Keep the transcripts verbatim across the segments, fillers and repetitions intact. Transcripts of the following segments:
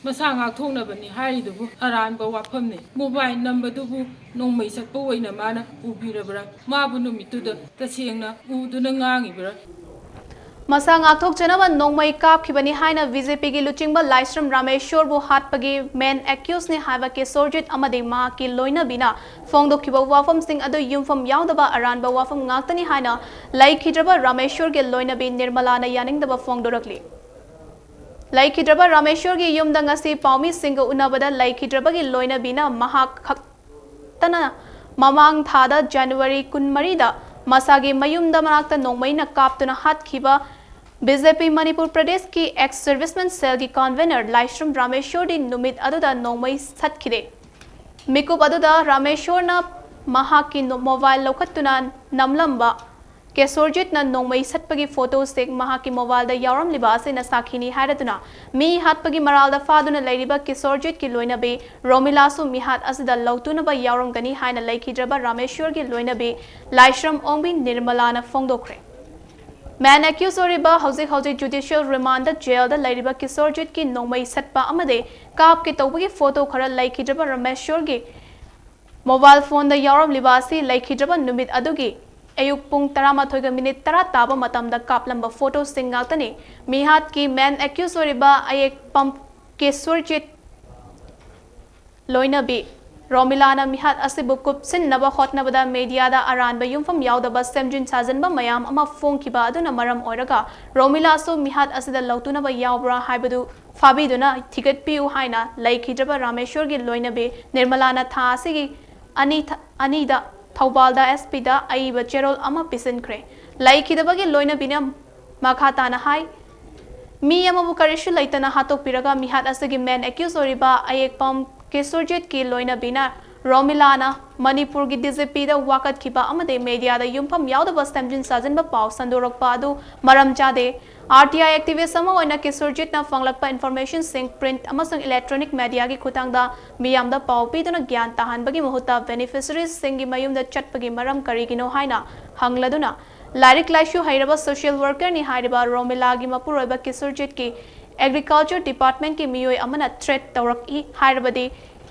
ꯃꯁꯥ ꯉꯥꯛꯊꯣꯛꯅꯕꯅꯤ ꯍꯥꯏꯔꯤꯗꯨꯕꯨ ꯑꯔꯥꯟꯕ ꯋꯥꯐꯝꯅꯤ꯫ ꯃꯣꯕꯥꯏꯜ ꯅꯝꯕꯗꯨꯕꯨ ꯅꯣꯡꯃꯩ ꯆꯠꯄ ꯑꯣꯏꯅ ꯃꯥꯅ ꯎꯕꯤꯔꯕ꯭ꯔꯥ? ꯃꯥꯕꯨ ꯅꯨꯃꯤꯠꯇꯨꯗ ꯇꯁꯦꯡꯅ ꯎꯗꯨꯅ ꯉꯥꯡꯉꯤꯕ꯭ꯔꯥ? ꯃꯁꯥ ꯉꯥꯛꯊꯣꯛꯆꯅꯕ ꯅꯣꯡꯃꯩ ꯀꯥꯞꯈꯤꯕꯅꯤ ꯍꯥꯏꯅ ꯕꯤ ꯖꯦ ꯄꯤꯒꯤ ꯂꯨꯆꯤꯡꯕ ꯂꯥꯏꯁ꯭ꯔꯝ ꯔꯥꯃꯦꯁ꯭ꯋꯔꯕꯨ ꯍꯥꯠꯄꯒꯤ ꯃꯦꯟ ꯑꯦꯀ꯭ꯌꯨꯁꯅꯤ ꯍꯥꯏꯕ ꯀꯦꯁꯣꯔꯖꯤꯠ ꯑꯃꯗꯤ ꯃꯍꯥꯛꯀꯤ ꯂꯣꯏꯅꯕꯤꯅ ꯐꯣꯡꯗꯣꯛꯈꯤꯕ ꯋꯥꯐꯝꯁꯤꯡ ꯑꯗꯨ ꯌꯨꯝꯐꯝ ꯌꯥꯎꯗꯕ ꯑꯔꯥꯟꯕ ꯋꯥꯐꯝ ꯉꯥꯛꯇꯅꯤ ꯍꯥꯏꯅ ꯂꯩꯈꯤꯗ꯭ꯔꯕ ꯔꯥꯃꯦꯁ꯭ꯋꯔꯒꯤ ꯂꯣꯏꯅꯕꯤ ꯅꯤꯔꯃꯂꯥꯅ ꯌꯥꯅꯤꯡꯗꯕ ꯐꯣꯡꯗꯣꯔꯛꯂꯤ꯫ ꯂꯩꯈꯤꯗ꯭ꯔꯕ ꯔꯥꯃꯦꯁ꯭ꯋꯔꯒꯤ ꯌꯨꯝꯗ ꯉꯁꯤ ꯄꯥꯎꯃꯤꯁꯤꯡꯒ ꯎꯅꯕꯗ ꯂꯩꯈꯤꯗ꯭ꯔꯕꯒꯤ ꯂꯣꯏꯅꯕꯤꯅ ꯃꯍꯥꯛ ꯈꯛꯇꯅ ꯃꯃꯥꯡ ꯊꯥꯗ ꯖꯅꯋꯥꯔꯤ ꯀꯨꯟꯃꯔꯤꯗ ꯃꯁꯥꯒꯤ ꯃꯌꯨꯝꯗ ꯃꯅꯥꯛꯇ ꯅꯣꯡꯃꯩꯅ ꯀꯥꯞꯇꯨꯅ ꯍꯥꯠꯈꯤꯕ ꯕꯤ ꯖꯦ ꯄꯤ ꯃꯅꯤꯄꯨꯔ ꯄ꯭ꯔꯗꯦꯁꯀꯤ ꯑꯦꯛꯁ ꯁꯔꯚꯤꯁꯃꯦꯟ ꯁꯦꯜꯒꯤ ꯀꯟꯚꯦꯅꯔ ꯂꯥꯏꯁ꯭ꯔꯝ ꯔꯥꯃꯦꯁ꯭ꯋꯔꯗꯤ ꯅꯨꯃꯤꯠ ꯑꯗꯨꯗ ꯅꯣꯡꯃꯩ ꯁꯠꯈꯤꯗꯦ꯫ ꯃꯤꯀꯨꯞ ꯑꯗꯨꯗ ꯔꯥꯃꯦꯁ꯭ꯋꯔꯅ ꯃꯍꯥꯛꯀꯤ ꯅꯣ-, ꯃꯣꯕꯥꯏꯜ ꯂꯧꯈꯠꯇꯨꯅ ꯅꯝꯂꯝꯕ ꯀꯦꯁꯣꯔꯖꯤꯠꯅ ꯅꯣꯡꯃꯩ ꯁꯠꯄꯒꯤ ꯐꯣꯇꯣꯁꯤꯡ ꯃꯍꯥꯛꯀꯤ ꯃꯣꯕꯥꯏꯜꯗ ꯌꯥꯎꯔꯝꯂꯤꯕ ꯑꯁꯤꯅ ꯁꯥꯈꯤꯅꯤ ꯍꯥꯏꯔꯗꯨꯅ ꯃꯤ ꯍꯥꯠꯄꯒꯤ ꯃꯔꯥꯜꯗ ꯐꯥꯗꯨꯅ ꯂꯩꯔꯤꯕ ꯀꯦꯁꯣꯔꯖꯤꯠꯀꯤ ꯂꯣꯏꯅꯕꯤ ꯔꯣꯃꯤꯂꯥꯁꯨ ꯃꯤꯍꯥꯠ ꯑꯁꯤꯗ ꯂꯧꯇꯨꯅꯕ ꯌꯥꯎꯔꯝꯒꯅꯤ ꯍꯥꯏꯅ ꯂꯩꯈꯤꯗ꯭ꯔꯕ ꯔꯥꯃꯦꯁ꯭ꯋꯔꯒꯤ ꯂꯣꯏꯅꯕꯤ ꯂꯥꯏꯁ꯭ꯔꯝ ꯑꯣꯡꯕꯤ ꯅꯤꯔꯃꯂꯥꯅ ꯐꯣꯡꯗꯣꯛꯈ꯭ꯔꯦ꯫ ꯃꯦꯟ ꯑꯦꯀ꯭ꯌꯨꯁ ꯑꯣꯏꯔꯤꯕ ꯍꯧꯖꯤꯛ ꯍꯧꯖꯤꯛ ꯖꯨꯗꯤꯁꯤꯌꯦꯜ ꯔꯤꯃꯥꯟꯗ ꯖꯦꯜꯗ ꯂꯩꯔꯤꯕ ꯀꯦꯁꯣꯔꯖꯤꯠꯀꯤ ꯅꯣꯡꯃꯩ ꯁꯠꯄ ꯑꯃꯗꯤ ꯀꯥꯞꯀꯦ ꯇꯧꯕꯒꯤ ꯐꯣꯇꯣ ꯈꯔ ꯂꯩꯈꯤꯗ꯭ꯔꯕ ꯔꯥꯃꯦꯁ꯭ꯋꯔꯒꯤ ꯃꯣꯕꯥꯏꯜ ꯐꯣꯟꯗ ꯌꯥꯎꯔꯝꯂꯤꯕ ꯑꯁꯤ ꯂꯩꯈꯤꯗ꯭ꯔꯕ ꯅꯨꯃꯤꯠ ꯑꯗꯨꯒꯤ ꯑꯌꯨꯛ ꯄꯨꯡ ꯇꯔꯥꯃꯥꯊꯣꯏꯒ ꯃꯤꯅꯤꯠ ꯇꯔꯥ ꯇꯥꯕ ꯃꯇꯝꯗ ꯀꯥꯞꯂꯝꯕ ꯐꯣꯇꯣꯁꯤꯡ ꯉꯥꯛꯇꯅꯤ꯫ ꯃꯤꯍꯥꯠꯀꯤ ꯃꯦꯟ ꯑꯦꯀ꯭ꯌꯨꯁ ꯑꯣꯏꯔꯤꯕ ꯑꯌꯦꯛꯄꯝ ꯀꯦꯁꯨꯔꯖꯤꯠ ꯂꯣꯏꯅꯕꯤ ꯔꯣꯃꯤꯂꯥꯅ ꯃꯤꯍꯥꯠ ꯑꯁꯤꯕꯨ ꯀꯨꯞꯁꯤꯟꯅꯕ ꯍꯣꯠꯅꯕꯗ ꯃꯦꯗꯤꯌꯥꯗ ꯑꯔꯥꯟꯕ ꯌꯨꯝꯐꯝ ꯌꯥꯎꯗꯕ ꯁꯦꯝꯖꯤꯟ ꯁꯥꯖꯤꯟꯕ ꯃꯌꯥꯝ ꯑꯃ ꯐꯣꯡꯈꯤꯕ ꯑꯗꯨꯅ ꯃꯔꯝ ꯑꯣꯏꯔꯒ ꯔꯣꯃꯤꯂꯥꯁꯨ ꯃꯤꯍꯥꯠ ꯑꯁꯤꯗ ꯂꯧꯇꯨꯅꯕ ꯌꯥꯎꯕ꯭ꯔꯥ ꯍꯥꯏꯕꯗꯨ ꯐꯥꯕꯤꯗꯨꯅ ꯊꯤꯒꯠꯄꯤꯌꯨ ꯍꯥꯏꯅ ꯂꯩꯈꯤꯗ꯭ꯔꯕ ꯔꯥꯃꯦꯁ꯭ꯋꯔꯒꯤ ꯂꯣꯏꯅꯕꯤ ꯅꯤꯔꯃꯂꯥꯅ ꯊꯥ ꯑꯁꯤꯒꯤ ꯑꯅꯤ ꯊ-, ꯑꯅꯤꯗ ꯊꯧꯕꯥꯜꯗ ꯑꯦꯁ ꯄꯤꯗ ꯑꯏꯕ ꯆꯦꯔꯣꯜ ꯑꯃ ꯄꯤꯁꯤꯟꯈ꯭ꯔꯦ꯫ ꯂꯩꯈꯤꯗꯕꯒꯤ ꯂꯣꯏꯅꯕꯤꯅ ꯃꯈꯥ ꯇꯥꯅ ꯍꯥꯏ, ꯃꯤ ꯑꯃꯕꯨ ꯀꯔꯤꯁꯨ ꯂꯩꯇꯅ ꯍꯥꯠꯇꯣꯛꯄꯤꯔꯒ ꯃꯤꯍꯥꯠ ꯑꯁꯤꯒꯤ ꯃꯦꯟ ꯑꯦꯀ꯭ꯌꯨꯁ ꯑꯣꯏꯔꯤꯕ ꯑꯌꯦꯛꯄꯝ ꯀꯦꯁꯨꯔꯖꯤꯠꯀꯤ ꯂꯣꯏꯅꯕꯤꯅ ꯔꯣꯃꯤꯂꯥꯅ ꯃꯅꯤꯄꯨꯔꯒꯤ ꯗꯤ ꯖꯤ ꯄꯤꯗ ꯋꯥꯀꯠꯈꯤꯕ ꯑꯃꯗꯤ ꯃꯦꯗꯤꯌꯥꯗ ꯌꯨꯝꯐꯝ ꯌꯥꯎꯗꯕ ꯁꯦꯝꯖꯤꯟ ꯁꯥꯖꯤꯟꯕ ꯄꯥꯎ ꯁꯟꯗꯣꯔꯛꯄ ꯑꯗꯨ ꯃꯔꯝ ꯆꯥꯗꯦ꯫ ꯑꯥꯔ ꯇꯤ ꯑꯥꯏ ꯑꯦꯛꯇꯤꯚꯤꯁ ꯑꯃ ꯑꯣꯏꯅ ꯀꯦꯁꯨꯔꯖꯤꯠꯅ ꯐꯪꯂꯛꯄ ꯏꯟꯐꯣꯔꯃꯦꯁꯟꯁꯤꯡ ꯄ꯭ꯔꯤꯟꯠ ꯑꯃꯁꯨꯡ ꯏꯂꯦꯛꯇ꯭ꯔꯣꯅꯤꯛ ꯃꯦꯗꯤꯌꯥꯒꯤ ꯈꯨꯠꯊꯥꯡꯗ ꯃꯤꯌꯥꯝꯗ ꯄꯥꯎ ꯄꯤꯗꯨꯅ ꯒ꯭ꯌꯥꯟ ꯇꯥꯍꯟꯕꯒꯤ ꯃꯍꯨꯠꯇ ꯕꯦꯅꯤꯐꯤꯁꯔꯤꯁꯁꯤꯡꯒꯤ ꯃꯌꯨꯝꯗ ꯆꯠꯄꯒꯤ ꯃꯔꯝ ꯀꯔꯤꯒꯤꯅꯣ ꯍꯥꯏꯅ ꯍꯪꯂꯗꯨꯅ ꯂꯥꯏꯔꯤꯛ ꯂꯥꯏꯁꯨ ꯍꯩꯔꯕ ꯁꯣꯁꯤꯌꯦꯜ ꯋꯥꯔꯀꯔꯅꯤ ꯍꯥꯏꯔꯤꯕ ꯔꯣꯃꯤꯂꯥꯒꯤ ꯃꯄꯨꯔꯣꯏꯕ ꯀꯦꯁꯨꯔꯖꯤꯠꯀꯤ ꯑꯦꯒ꯭ꯔꯤꯀꯜꯆꯔ ꯗꯤꯄꯥꯔꯠꯃꯦꯟꯠꯀꯤ ꯃꯤꯑꯣꯏ ꯑꯃꯅ ꯊ꯭ꯔꯦꯠ ꯇꯧꯔꯛꯏ ꯍꯥꯏꯔꯕꯗꯤ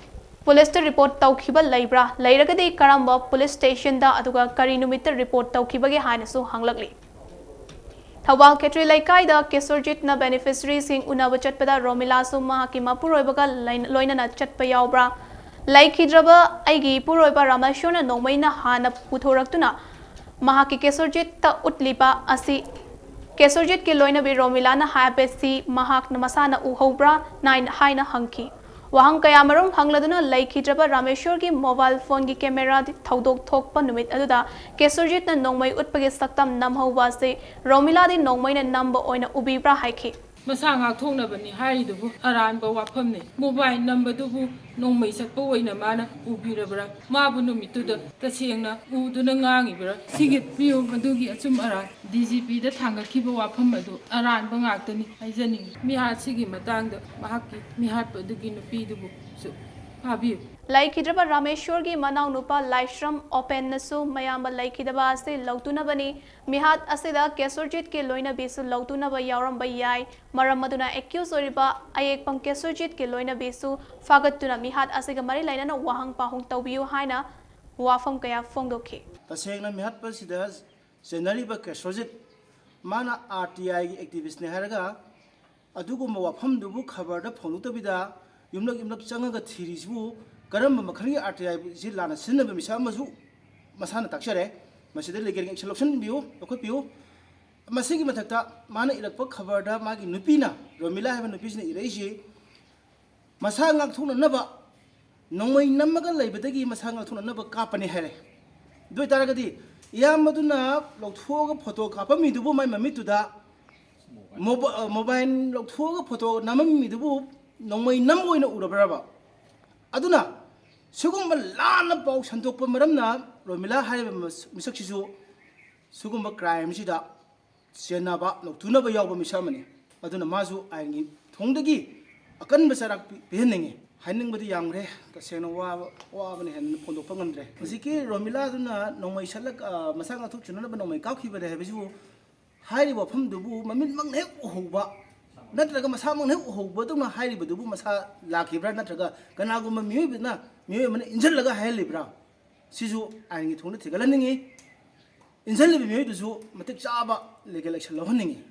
ꯄꯨꯂꯤꯁꯇ ꯔꯤꯄꯣꯔꯠ ꯇꯧꯈꯤꯕ ꯂꯩꯕ꯭ꯔꯥ? ꯂꯩꯔꯒꯗꯤ ꯀꯔꯝꯕ ꯄꯨꯂꯤꯁ ꯁ꯭ꯇꯦꯁꯟꯗ, ꯑꯗꯨꯒ ꯀꯔꯤ ꯅꯨꯃꯤꯠꯇ ꯔꯤꯄꯣꯔꯠ ꯇꯧꯈꯤꯕꯒꯦ ꯍꯥꯏꯅꯁꯨ ꯍꯪꯂꯛꯂꯤ꯫ ꯊꯧꯕꯥꯜ ꯈꯦꯇ꯭ꯔꯤ ꯂꯩꯀꯥꯏꯗ ꯀꯦꯁꯣꯔꯖꯤꯠꯅ ꯕꯦꯅꯤꯐꯤꯁꯔꯤꯁꯤꯡ ꯎꯅꯕ ꯆꯠꯄꯗ ꯔꯣꯃꯤꯂꯥꯁꯨ ꯃꯍꯥꯛꯀꯤ ꯃꯄꯨꯔꯣꯏꯕꯒ ꯂꯩ-, ꯂꯣꯏꯅꯅ ꯆꯠꯄ ꯌꯥꯎꯕ꯭ꯔꯥ? ꯂꯩꯈꯤꯗ꯭ꯔꯕ ꯑꯩꯒꯤ ꯏꯄꯨꯔꯣꯏꯕ ꯔꯥꯃꯦꯁꯣꯔꯅ ꯅꯣꯡꯃꯩꯅ ꯍꯥꯟꯅ ꯄꯨꯊꯣꯔꯛꯇꯨꯅ ꯃꯍꯥꯛꯀꯤ ꯀꯦꯁꯣꯔꯖꯤꯠꯇ ꯎꯠꯂꯤꯕ ꯑꯁꯤ ꯀꯦꯁꯣꯔꯖꯤꯠꯀꯤ ꯂꯣꯏꯅꯕꯤ ꯔꯣꯃꯤꯂꯥꯅ ꯍꯥꯏꯕꯁꯤ ꯃꯍꯥꯛꯅ ꯃꯁꯥꯅ ꯎꯍꯧꯕ꯭ꯔꯥ ꯅꯥꯏ-, ꯍꯥꯏꯅ ꯍꯪꯈꯤ꯫ ꯋꯥꯍꯪ ꯀꯌꯥꯃꯔꯨꯝ ꯍꯪꯂꯗꯨꯅ ꯂꯩꯈꯤꯗ꯭ꯔꯕ ꯔꯥꯃꯦꯁꯣꯔꯒꯤ ꯃꯣꯕꯥꯏꯜ ꯐꯣꯟꯒꯤ ꯀꯦꯃꯦꯔꯥ ꯊꯧꯗꯣꯛ ꯊꯣꯛꯄ ꯅꯨꯃꯤꯠ ꯑꯗꯨꯗ ꯀꯦꯁꯣꯔꯖꯤꯠꯅ ꯅꯣꯡꯃꯩ ꯎꯠꯄꯒꯤ ꯁꯛꯇꯝ ꯅꯝꯍꯧꯕ ꯑꯁꯤ ꯔꯣꯃꯤꯂꯥꯗꯤ ꯅꯣꯡꯃꯩꯅ ꯅꯝꯕ ꯑꯣꯏꯅ ꯎꯕꯤꯕ꯭ꯔꯥ ꯍꯥꯏꯈꯤ꯫ ꯃꯁꯥ ꯉꯥꯛꯊꯣꯛꯅꯕꯅꯤ ꯍꯥꯏꯔꯤꯗꯨꯕꯨ ꯑꯔꯥꯟꯕ ꯋꯥꯐꯝꯅꯤ꯫ ꯃꯣꯕꯥꯏꯜ ꯅꯝꯕꯗꯨꯕꯨ ꯅꯣꯡꯃꯩ ꯆꯠꯄ ꯑꯣꯏꯅ ꯃꯥꯅ ꯎꯕꯤꯔꯕ꯭ꯔꯥ? ꯃꯥꯕꯨ ꯅꯨꯃꯤꯠꯇꯨꯗ ꯇꯁꯦꯡꯅ ꯎꯗꯨꯅ ꯉꯥꯡꯉꯤꯕ꯭ꯔꯥ? ꯁꯤꯒꯤ ꯄꯤꯌꯨ ꯃꯗꯨꯒꯤ ꯑꯆꯨꯝ ꯑꯔꯥꯟ꯫ ꯗꯤ ꯖꯤ ꯄꯤꯗ ꯊꯥꯡꯒꯠꯈꯤꯕ ꯋꯥꯐꯝ ꯑꯗꯨ ꯑꯔꯥꯟꯕ ꯉꯥꯛꯇꯅꯤ ꯍꯥꯏꯖꯅꯤꯡꯏ꯫ ꯃꯤꯍꯥꯠꯁꯤꯒꯤ ꯃꯇꯥꯡꯗ ꯃꯍꯥꯛꯀꯤ ꯃꯤꯍꯥꯠꯄ ꯑꯗꯨꯒꯤ ꯅꯨꯄꯤꯗꯨꯕꯨꯁꯨ ꯐꯥꯕꯤꯌꯨ꯫ ꯂꯩꯈꯤꯗ꯭ꯔꯕ ꯔꯥꯃꯦꯁꯣꯔꯒꯤ ꯃꯅꯥꯎꯅꯨꯄꯥ ꯂꯥꯏꯁ꯭ꯔꯝ ꯑꯣꯄꯦꯟꯅꯁꯨ ꯃꯌꯥꯝꯕ ꯂꯩꯈꯤꯗꯕ ꯑꯁꯤ ꯂꯧꯇꯨꯅꯕꯅꯤ꯫ ꯃꯤꯍꯥꯠ ꯑꯁꯤꯗ ꯀꯦꯁꯣꯔꯖꯤꯠꯀꯤ ꯂꯣꯏꯅꯕꯤꯁꯨ ꯂꯧꯇꯨꯅꯕ ꯌꯥꯎꯔꯝꯕ ꯌꯥꯏ꯫ ꯃꯔꯝ ꯑꯗꯨꯅ ꯑꯦꯀ꯭ꯌꯨꯁ ꯑꯣꯏꯔꯤꯕ ꯑꯌꯦꯛꯄꯝ ꯀꯦꯁꯣꯔꯖꯤꯠꯀꯤ ꯂꯣꯏꯅꯕꯤꯁꯨ ꯐꯥꯒꯠꯇꯨꯅ ꯃꯤꯍꯥꯠ ꯑꯁꯤꯒ ꯃꯔꯤ ꯂꯩꯅꯅ ꯋꯥꯍꯪ ꯄꯥꯎꯍꯪ ꯇꯧꯕꯤꯌꯨ ꯍꯥꯏꯅ ꯋꯥꯐꯝ ꯀꯌꯥ ꯐꯣꯡꯗꯣꯛꯈꯤ꯫ ꯇꯁꯦꯡꯅ ꯃꯤꯍꯥꯠꯄꯁꯤꯗ ꯆꯦꯟꯅꯔꯤꯕ ꯀꯦꯁꯣꯔꯖꯤꯠ, ꯃꯥꯅ ꯑꯥꯔ ꯇꯤ ꯑꯥꯏꯒꯤ ꯑꯦꯛꯇꯤꯚꯤꯁ꯭ꯠꯅꯤ ꯍꯥꯏꯔꯒ, ꯑꯗꯨꯒꯨꯝꯕ ꯋꯥꯐꯝꯗꯨꯕꯨ ꯈꯕꯔꯗ ꯐꯣꯡꯗꯣꯛꯇꯕꯤꯗ ꯌꯨꯝꯂꯛ ꯌꯨꯝꯂꯛ ꯆꯪꯉꯒ ꯊꯤꯔꯤꯁꯤꯕꯨ ꯀꯔꯝꯕ ꯃꯈꯜꯒꯤ ꯑꯥꯔ ꯇꯤ ꯑꯥꯏꯁꯤ ꯂꯥꯟꯅ ꯁꯤꯖꯤꯟꯅꯕ ꯃꯤꯁꯛ ꯑꯃꯁꯨ ꯃꯁꯥꯅ ꯇꯥꯛꯆꯔꯦ꯫ ꯃꯁꯤꯗ ꯂꯤꯒꯦꯜꯒꯤ ꯑꯦꯛꯁꯟ ꯂꯧꯁꯤꯟꯕꯤꯌꯨ, ꯂꯧꯈꯠꯄꯤꯌꯨ꯫ ꯃꯁꯤꯒꯤ ꯃꯊꯛꯇ ꯃꯥꯅ ꯏꯔꯛꯄ ꯈꯕꯔꯗ ꯃꯥꯒꯤ ꯅꯨꯄꯤꯅ, ꯔꯣꯃꯤꯂꯥ ꯍꯥꯏꯕ ꯅꯨꯄꯤꯁꯤꯅ ꯏꯔꯛꯏꯁꯤ, ꯃꯁꯥ ꯉꯥꯛꯊꯣꯛꯅꯅꯕ ꯅꯣꯡꯃꯩ ꯅꯝꯃꯒ ꯂꯩꯕꯗꯒꯤ ꯃꯁꯥ ꯉꯥꯛꯊꯣꯛꯅꯅꯕ ꯀꯥꯞꯄꯅꯤ ꯍꯥꯏꯔꯦ꯫ ꯑꯗꯨ ꯑꯣꯏꯇꯥꯔꯒꯗꯤ ꯏꯌꯥꯝꯕꯗꯨꯅ ꯂꯧꯊꯣꯛꯑꯒ ꯐꯣꯇꯣ ꯀꯥꯞꯄꯝꯃꯤꯗꯨꯕꯨ ꯃꯥꯏ ꯃꯃꯤꯠꯇꯨꯗ ꯃꯣꯕ-, ꯑ, ꯃꯣꯕꯥꯏꯜ ꯂꯧꯊꯣꯛꯑꯒ ꯐꯣꯇꯣ ꯅꯝꯃꯝꯃꯤꯗꯨꯕꯨ ꯅꯣꯡꯃꯩ ꯅꯝꯕ ꯑꯣꯏꯅ ꯎꯔꯕ꯭ꯔꯕ? ꯑꯗꯨꯅ ꯁꯤꯒꯨꯝꯕ ꯂꯥꯟꯅ ꯄꯥꯎ ꯁꯟꯗꯣꯛꯄ ꯃꯔꯝꯅ ꯔꯣꯃꯤꯂꯥ ꯍꯥꯏꯔꯤꯕ ꯃꯤꯁꯛꯁꯤꯁꯨ ꯁꯤꯒꯨꯝꯕ ꯀ꯭ꯔꯥꯏꯝꯁꯤꯗ ꯆꯦꯟꯅꯕ, ꯂꯧꯇꯨꯅꯕ ꯌꯥꯎꯕ ꯃꯤꯁꯛ ꯑꯃꯅꯤ꯫ ꯑꯗꯨꯅ ꯃꯥꯁꯨ ꯑꯥꯏꯟꯒꯤ ꯊꯣꯡꯗꯒꯤ ꯑꯀꯟꯕ ꯆꯩꯔꯥꯛ ꯄꯤ-, ꯄꯤꯍꯟꯅꯤꯡꯉꯤ꯫ ꯍꯥꯏꯅꯤꯡꯕꯗꯤ ꯌꯥꯝꯈ꯭ꯔꯦ, ꯇꯁꯦꯡꯅ ꯋꯥꯕ, ꯋꯥꯕꯅ ꯍꯦꯟꯅ ꯐꯣꯡꯗꯣꯛꯄ ꯉꯝꯗ꯭ꯔꯦ꯫ ꯍꯧꯖꯤꯛꯀꯤ ꯔꯣꯃꯤꯂꯥꯗꯨꯅ ꯅꯣꯡꯃꯩ ꯁꯠꯂꯒ, ꯑ, ꯃꯁꯥ ꯉꯥꯛꯊꯣꯛꯆꯅꯅꯕ ꯅꯣꯡꯃꯩ ꯀꯥꯞꯈꯤꯕꯅꯦ ꯍꯥꯏꯕꯁꯤꯕꯨ ꯍꯥꯏꯔꯤꯕ ꯋꯥꯐꯝꯗꯨꯕꯨ ꯃꯃꯤꯠꯃꯛꯅ ꯍꯦꯛ ꯎꯍꯧꯕ, ꯅꯠꯇ꯭ꯔꯒ ꯃꯁꯥꯃꯛꯅ ꯍꯦꯛ ꯎꯍꯧꯕꯗꯧꯅ ꯍꯥꯏꯔꯤꯕꯗꯨꯕꯨ ꯃꯁꯥ ꯂꯥꯛꯈꯤꯕ꯭ꯔꯥ? ꯅꯠꯇ꯭ꯔꯒ ꯀꯅꯥꯒꯨꯝꯕ ꯃꯤꯑꯣꯏꯕꯅ, ꯃꯤꯑꯣꯏ ꯑꯃꯅ ꯏꯟꯁꯤꯜꯂꯒ ꯍꯥꯏꯍꯜꯂꯤꯕ꯭ꯔꯥ? ꯁꯤꯁꯨ ꯑꯥꯏꯟꯒꯤ ꯊꯣꯡꯗ ꯊꯤꯒꯠꯍꯟꯅꯤꯡꯉꯤ꯫ ꯏꯟꯁꯤꯜꯂꯤꯕ ꯃꯤꯑꯣꯏꯗꯨꯁꯨ ꯃꯇꯤꯛ ꯆꯥꯕ ꯂꯤꯒꯦꯜ ꯑꯦꯛꯁꯟ ꯂꯧꯍꯟꯅꯤꯡꯉꯤ꯫